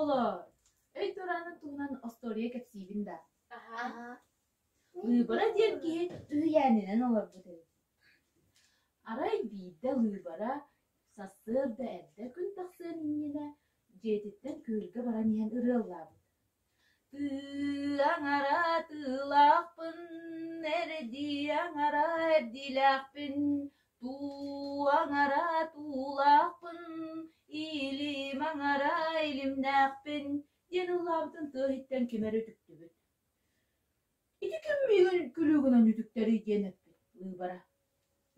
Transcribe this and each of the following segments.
Оҕолоор, өй туораанын туһунан остуоруйа кэпсиибин да? Лыыбара диэн киһи үһүйээнинэн олорбут эбит. Арай биирдэ Лыыбара сарсыарда эрдэ күн тахсыан иннинэ дьиэтиттэн күөлгэ баран иһэн ырыаллаабыт. Тыы аҥара тыылаахпын, эрдии аҥара эрдиилээхпин, туу аҥара туулаахпын, илим аҥара илимнээхпин диэн ыллаабытын тыа иһиттэн ким эрэ үтүктүбүт. Ити ким миигин күлүү гынан үтүктэрий диэн эппит Лыыбара.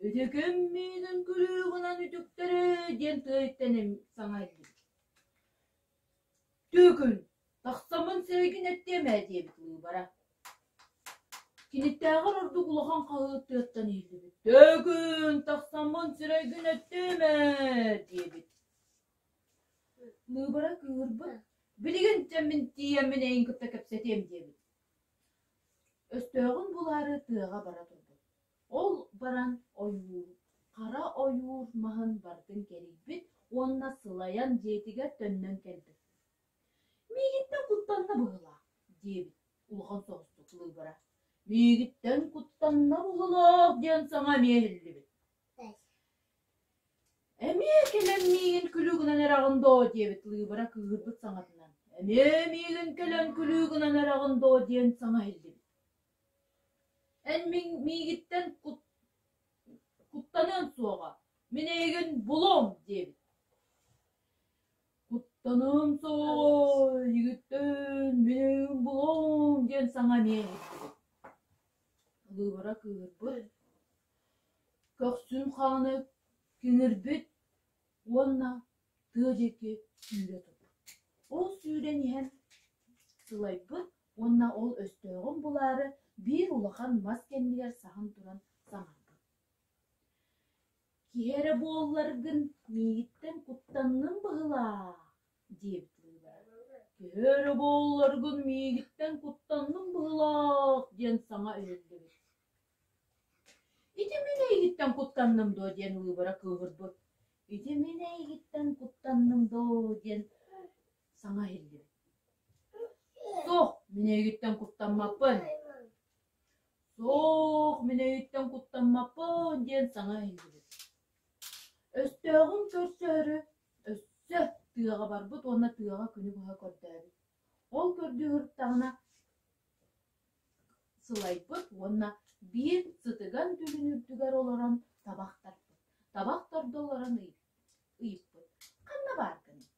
Ити ким миигин күлүү гынан үтүктэрий диэн тыа иһиттэн саҥа иһиллибит. Түөкүн, тахсаммын сирэйгин эттиэм ээ диэбит Лыыбара. Киниттээҕэр ордук улахан хаһыы тыаттан иһиллибит. Түөкүн, тахсаммын сирэйгин эттиэм ээ диэбит. Лыыбара кыыһырбыт. Билигин дьэ мин тиийэммин эйигин кытта кэпсэтиэм диэбит. Өстөөҕүн булаары тыаҕа бара турбут. Ол баран ойуур, хара ойуур маһын барытын кэрийбит уонна сылайан дьиэтигэр төннөн кэлбит. «Миигиттэн куттанна быһыылаах» диэбит улахан соҕустук Лыыбара. «Миигиттэн куттанна быһыылаах» диэн саҥа эмиэ иһиллибит. «Эмиэ кэлэн миигин күлүү гынан эрэҕин доо» диэбит Лыыбара кыыһырбыт саҥатынан. «Эмиэ миигин кэлэн күлүү гынан эрэҕин доо» диэн саҥа иһиллибит. Эн миигиттэн куттаныаҥ суоҕа, мин эйигин булуом диэбит. Куттаныам суоҕа, эйигиттэн мин эйигин булуом диэн саҥа эмиэ иһиттибит. Лыыбара кыыһырбыт, көхсүн хаана киҥирбит уонна тыа диэки сүүрэ турбут. Ол сүүрэн иһэн сылайбыт уонна ол өстөөҕүн булаары биир улахан мас кэннигэр саһан туран саҥарбыт: «Киһи эрэ буолларгын миигиттэн куттанныҥ быһыылаах» диэбит Лыыбара. «Киһи эрэ буолларгын миигиттэн куттанныҥ быһыылаах» диэн саҥа иһиллибит. «Ити мин эйигиттэн куттанным дуо?» диэн Лыыбара кыыһырбыт. «Ити мин эйигиттэн куттанным дуо?» диэн саҥа иһиллибит. «Суох, мин эйигиттэн куттаммаппын». «Суох, мин эйигиттэн куттаммаппын» диэн саҥа иһиллибит. Өстөөҕүн көрсөөрү өссө тыаҕа барбыт уонна тыаҕа күнү быһа көрдөөбүт. Ол көрдүү сырыттаҕына сылайбыт уонна биир сытыган дүлүн үрдүгэр олорон табах тарпыт. Табах тарда олорон ыйыппыт: «Ханна бааргыный?»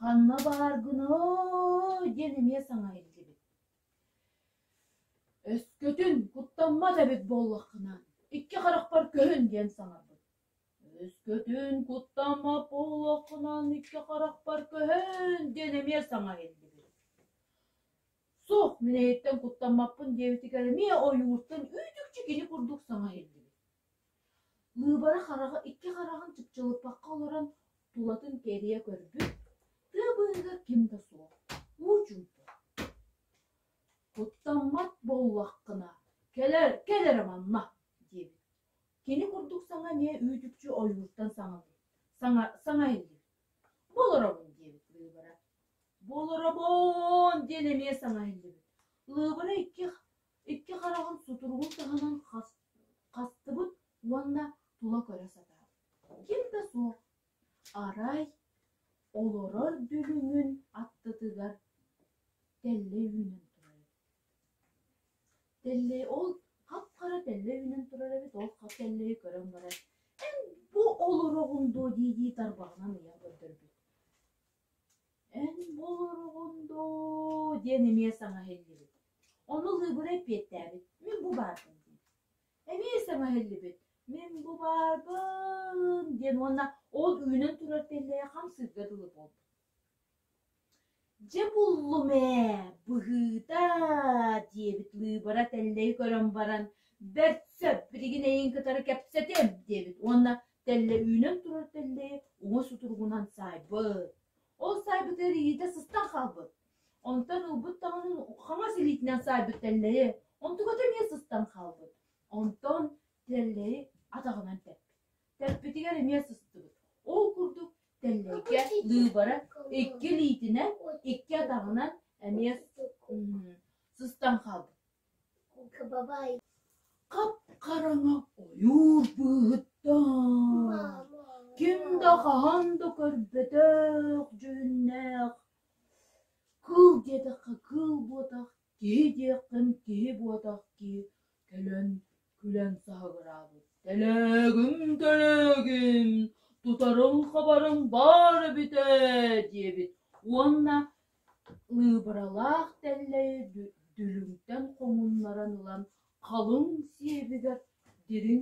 «Ханна бааргыный?» диэн эмиэ саҥа иһиллибит. «Өскөтүн куттаммат эбит буоллаххына, икки харахпар көһүн» диэн саҥарбыт. «Өскөтүн куттаммат буоллаххына, икки харахпар көһүн» диэн эмиэ саҥа иһиллибит. Суох, мин эйиттэн куттаммаппын диэбитигэр эмиэ ойууртан үүт-үкчү кини курдук саҥа иһиллибит. Лыыбара хараҕа икки хараҕын чыпчылыппакка олорон тулатын кэрийэ көрбүт, тыа быыһыгар ким да суох, уу чуумпу. «Куттаммат буоллаххына, кэлэр, кэл эрэ манна» диэбит. Кини курдук саҥа эмиэ үүт-үкчү ойууртан саҥалыы, саҥа, саҥа иһиллибит. «Бу олоробун» диэбит Лыыбара. «Бу олоробун» диэн эмиэ саҥа иһиллибит. Лыыбара икки, икки хараҕын сутуругун таһынан хастыбыт уонна тула көрө сатаабыт. Ким да суох. Арай олорор дүлүҥүн аттытыгар тэллэй үүнэн турар эбит. Тэллэй ол хап-хара тэллэй үүнэн турар эбит, ол хап тэллэйи көрөн баран, «Эн бу олороҕун дуо?» дии-дии тарбаҕынан ыйан көрдөрбүт. «Эн бу олороҕун дуо?» диэн эмиэ саҥа иһиллибит. Ону Лыыбыра эппиэттээбит: «Мин бу баарбын» диэбит. Эмиэ саҥа иһиллибит: «Мин бу баарбын» диэн уонна ол үүнэн турар тэллэйэ хамсыырга дылы буолбут. «Дьэ буллум ээ, быһыыта» диэбит Лыыбара тэллэйи көрөн баран, «Бэрт сөп, билигин эйигин кытары кэпсэтиэм» диэбит уонна тэллэ үүнэн турар тэллэйи уҥа сутуругунан саайбыт. Ол саайбытыгар илиитэ сыстан хаалбыт. Онтон ылбыт даҕаны хаҥас илиитинэн саайбыт тэллэйи, онтуката эмиэ сыстан хаалбыт. Онтон тэллэйи атаҕынан тэппит. Тэппитигэр эмиэ сыстыбыт. Ол курдук Тэллэйгэ Лыыбара икки илиитинэн, икки атаҕынан эмиэ сыстан хаалбыт. Хап-хараҥа ойуур быыһыттан ким да хаһан да көрбөтөх дьүһүннээх, кыыл диэтэххэ кыыл буотах, киһи диэххин киһи буотах киһи кэлэн күлэн саһыгыраабыт: «Тэлээгим, тэлээгим, тутарыҥ-хабарыҥ баар эбит ээ» диэбит уонна Лыыбаралаах тэллэйи дүлүҥтэн хоҥуннаран ылан халыҥ сиэбигэр дириҥ